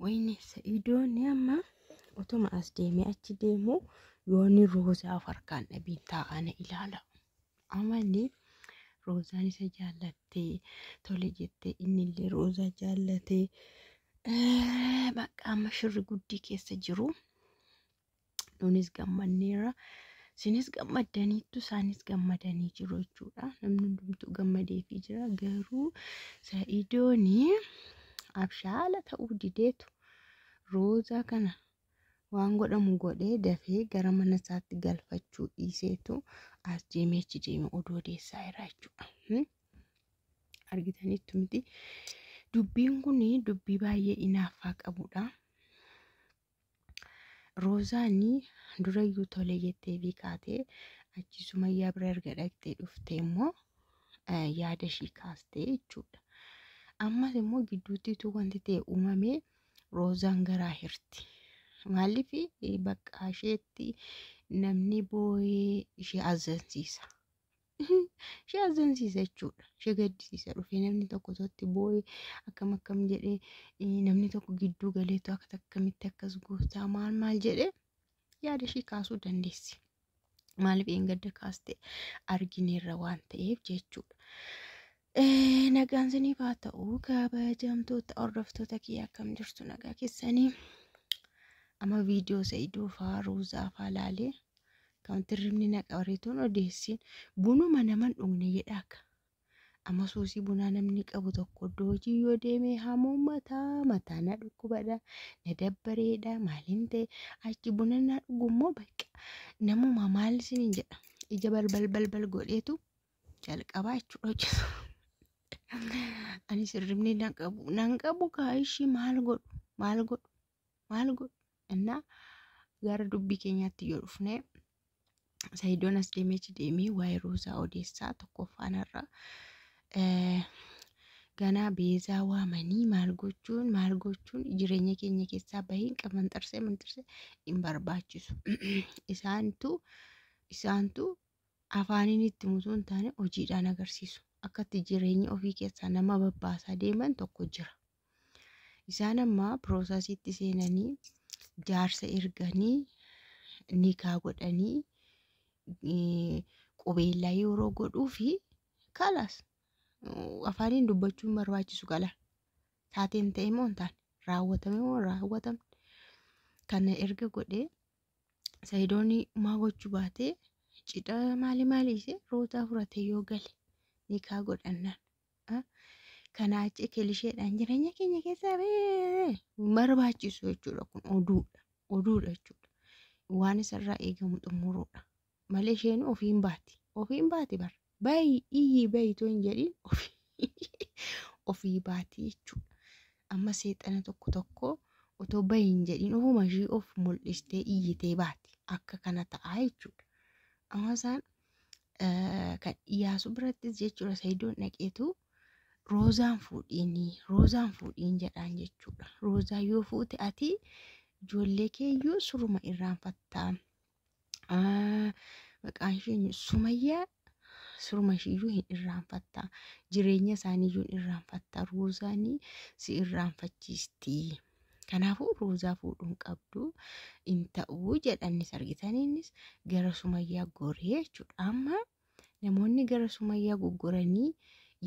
Wayne Sa'idoon amma otuma as deemee achi deemu yoonni Roozaaf harkaan dhabiin taa'aa na ilaala. Amalli Roozaan isa jaallattee tole jettee innillee Roozaa jaallatee bakka amma shirri guddii keessa jiru. Nunis gammanneera. Isinis gammaddaniittu isaanis gammadanii jiru jechuudha. Namni hundumtuu gammadeefii jira. Garuu Sa'idoon abshaala ta'uu dideetu Roozaa kana waan godhamu godhee dafee gara mana isaatti galfachuu dhiiseetu as deemee achi deemee oduu odeessaa jira jechuudha. Argitaniittu miti. Dubbiin kun dubbii baay'ee inaaffaa qabudha. Roozaan durayyuu tole jettee fi kaatee achi Sumayyaa bira erga dhaqxee dhuftee immoo yaada ishii kaastee jechuudha. Ammas immoo gidduuttiitu wanti ta'e uumamee Roozaan garaa hirti. Maaliif bakka isheetti namni boo'ee ishee azzansiisa. Ishee azzansiisa jechuudha. Ishee gaddisiisa dhufee namni tokko tokkotti boo'ee akkam akkam jedhee namni tokko gidduu galeetu akka akkamitti akkas gooftaa maal maal jedhee yaada ishee kaasuu dandeessi. Maaliif eengadda kaaste argineerra waan ta'eef jechuudha. Nagaan isiniif haa ta'u kabajamtoota hordoftoota kiyya, akkam jirtu? Nagaa keessanii? Amma viidiyoo Sa'idoo fa'aa Roozaa fa'aa laalee kan tirribni na qabareetuun odeessin bunuma naman dhugne jedha akka. Amma suusii bunaa namni qabu tokko iddoo hojii yoo deeme hamuun mataa mataa na dhukkubadha, na dabbareedha, maaliin ta'e achi buna na dhugu immoo bakka namuma maal isiniin jedha, ija balbal balbal godheetu jalqabaa jechuudha hojjetu. Ani sirribni na qabu nan qabu kaa ishii maal godhu maal godhu maal godhu. Innaa gara dubbii keenyaatti yoo dhufne, Sayidoon as deemee achi deemee waa'ee Roozaa odeessaa. Tokkoffaan irra ganaa Beezaa waamanii maal gochuun maal gochuun jireenya keenya keessaa bahiin qamanxarsee manxarsee hin barbaachisu. Isaantu afaaniin itti mutuu hin taane hojiidhaan agarsiisu. Akkatti jireenya ofii keessaa nama babbaasaa deeman tokko jira. Isaan amma piroosasiitti seenanii jaarsa erganii nikaa godhanii qubeellaa yeroo godhuu fi kalas afaaniin dubbachuun barbaachisu qala. Taateen ta'e moo hin taane, raawwatame moo hin raawwatamne, kana erga godhee Sayidoon maa gochuu baatee cidha maali maali ishee Roozaa fudhatee yoo gale nikaa godhannaan. Kanaa achi kelisheedhaan jireenya keenya keessaa hin barbaachisu jechuudha, kun oduudha. Oduudha jechuudha. Waan isarraa eegamu xumuruudha. Malee isheen ofiin baati. Ofiin baati bara. Bayi iyyii bayi too hin jedhin ofii baati jechuudha. Amma seexana tokko tokko otoo bayi hin jedhin ofuma ishii of mul'istee iyyitee baati. Akka kana ta'a jechuudha. Amma isaan kan Iyyaasuu birattis jechuudha, Sayidoon dhaqeetu Roozaan fuudhiini, Roozaan fuudhiin jedhaan jechuudha. Roozaa yoo fuute ati ijoollee keeyyuu suruma irraanfattaa. Maqaan ishee Sumayyaa suruma ishiiyyuu hin irraanfattaa. Jireenya isaaniiyyuu hin irraanfattaa. Roozaanii si irraanfachiisti. Kanaafuu Roozaa fuudhuun qabdu hin ta'uu jedhanis argitanii innis gara Sumayyaa goree jechuudha. Amma namoonni gara Sumayyaa goggoranii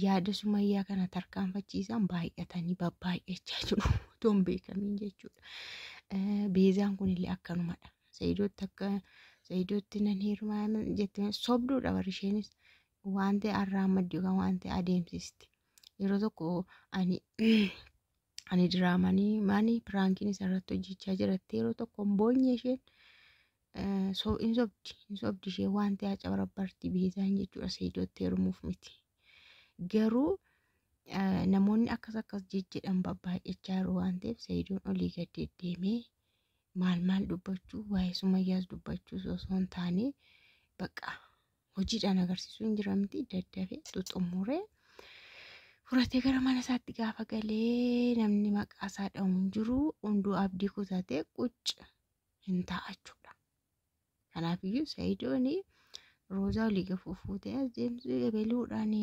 yaada Sumayyaa kana tarkaanfachiisan baay'atanii babbaay'achaa jiru otoo hin beekamiin jechuudha. Beezaan kunillee akkanumadha. Sayidootti akka Sayidootti nan heerumaa jettee sobduudha bari, isheenis waan ta'e arraammaddi yookaan waan ta'e adeemsisti. Yeroo tokko ani diraamanii maani piraankiin isa irratti hojjechaa jiratte, yeroo tokko hin boonye isheen, hin sobdi, hin sobdi ishee, waan ta'e acabarabbarti Beezaan jechuudha, Sayidootti heerumuuf miti. Garuu namoonni akkas akkas jejjedhan babbaay'achaa jiru waan ta'eef Sayidoon olii gad deddeemee maal maal dubbachuu, waa'ee Sumayyaas dubbachuu osoo hin taane bakka hojiidhaan agarsiisuu hin jiramti, daddafee xuxumuree furatee gara mana isaatti gaafa galee namni maqaa isaa dha'u hin jiru, hunduu abdii kutatee qucc hin ta'a jechuudha. Kanaafiyyuu Sayidoon Roozaa olii gafuu fuutee as deemtu ebeluudhaan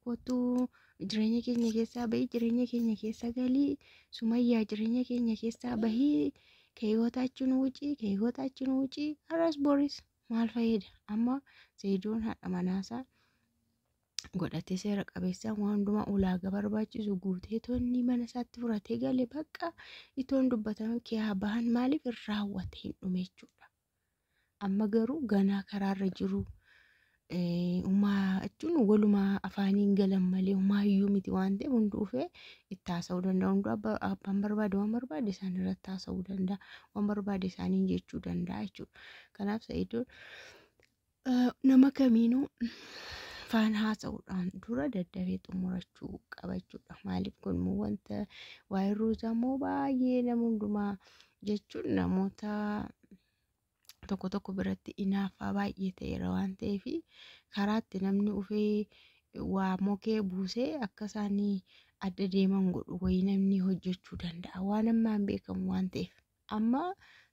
Kottuu jireenya keenya keessaa bahii, jireenya keenya keessa galii, Sumayyaa jireenya keenya keessaa bahii, keewwataachin wucii, keewwataachin wucii, har'as boris maal fayyada? Amma Sa'idoon haadha manaasaa godhatee seera qabeessaan waan hundumaa ulaagaa barbaachisu guutee tonni mana isaatti furatee gale bakka itoon dubbatame kiyaa bahan maaliif hin raawwate hin dhume jechuudha. Amma garuu ganaa karaarra jiru umaa jechuun walumaa afaaniin galan malee humaayyuu miti waan ta'eef hundi dhufee itti haasa'uu danda'a. Hunduu abbaan barbaade waan barbaade isaan irratti haasa'uu danda'a. Waan barbaade isaaniin jechuu danda'a jechuudha. Kanaaf Sa'idoon nama kamiinuu faana haasa'uudhaan dura daddafee xumurachuu qaba jechuudha. Maaliif kun immoo wanta waa'ee Roozaa immoo baay'ee nama hundumaa jechuun namoota tokko tokko biratti inaaffaa baay'ee ta'eera waan ta'eef karaatti namni dhufee waa mokee buusee akka isaan adda deeman godhu wayii namni hojjechuu danda'a. Waan ammaan beekamu waan ta'eef amma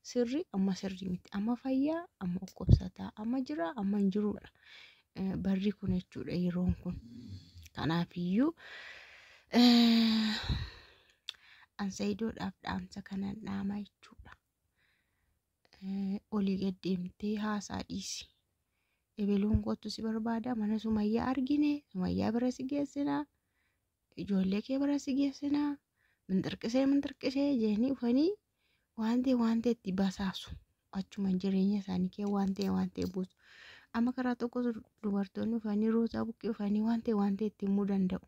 sirri amma sirrii miti, amma fayyaa amma dhukkubsataa, amma jira amma hin jirudha. Barri kun jechuudha yeroon kun. Kanaafiyyuu an Sa'idoodhaaf dhaamsa kanan dhaama jechuudha. Olii gad deemtee haasaa dhiisi. Ebeluun kottu si barbaada, mana Sumayyaa argine, Sumayyaa bira si geessina, ijoollee kee bira si geessina, minxirqisee minxirqisee jeenii dhufanii waan ta'e waan ta'e itti basaasu. Achuma jireenya isaanii kee waan ta'e waan ta'e buusu. Amma karaa tokko dubartoonni dhufanii Roozaa bukkee dhufanii waan ta'e waan ta'e itti himuu danda'u.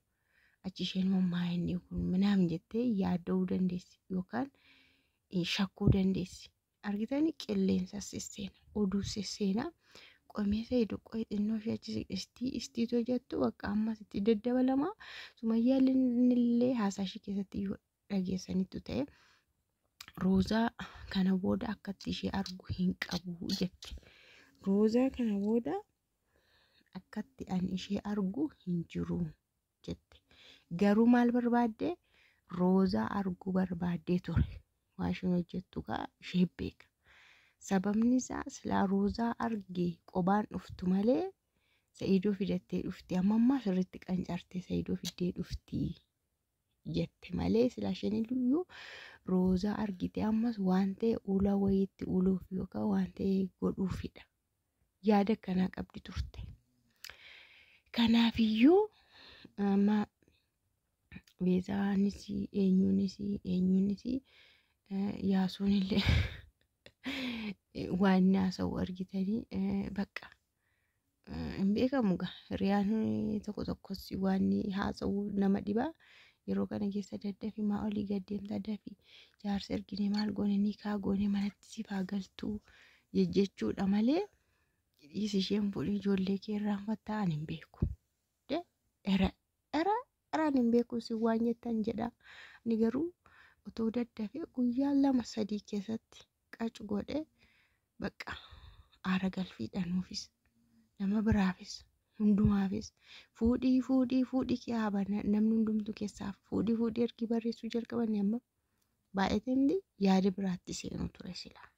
Achi isheen mammaa inni kun minaam jettee yaadda'uu dandeessi yookaan shakkuu dandeessi. Argitanii qilleensa sesseena, oduu sesseena, qomee Sa'ido qo'ee xinnoo ishee achi istii istiitoo jettu bakka ammas itti daddabalama. Sumayyaan illee haasaa ishee keessatti yoo dhageessanitti ta'e Roozaa kana booda akkatti ishee argu hin qabu jette. Roozaa kana booda akkatti ani ishee argu hin jiru jette. Garuu maal barbaadde? Roozaa arguu barbaaddee ture. Waan isheen hojjettu gaa ishee beeka. Sababni isaa silaa Roozaa argee qobaan dhuftu malee Sa'idoo fidattee dhufti. Amma ammaa sirriitti qancartee Sa'idoo fiddee dhufti jette malee silaa isheen iyyuu Roozaa argite ammas waan ta'e ulaa wayiitti uluuf yookaan waan ta'e godhuufidha. Yaada akkanaa qabdi turte. Kanaafiyyuu amma Beezaanis eenyuunis eenyuunis Yaasuun illee waan inni haasa'u argitanii bakka hin beekamu gaa hiriyaan tokko tokkos waan inni haasa'u nama dhibaa. Yeroo kana keessa daddafi maa olii gad deemta dafi jaarsa ergine maal goone ni kaa goone manatti siif haa galtuu jejjechuudha malee dhiisi isheen fuudhii ijoollee kee irraanfattaa ani hin beeku. Era era eraan hin beeku si waan jettan jedha. Ani garuu otoo daddafee guyyaa 2-3 keessatti qacu godhe bakka aara galfiidha nuufis nama biraafis hundumaafis fuudhii fuudhii fuudhii kee haa bana namni hundumtu keessaa fuudhii fuudhii ergi barreessuu jalqaban amma baay'atee miti yaada biraatti seenu ture silaa.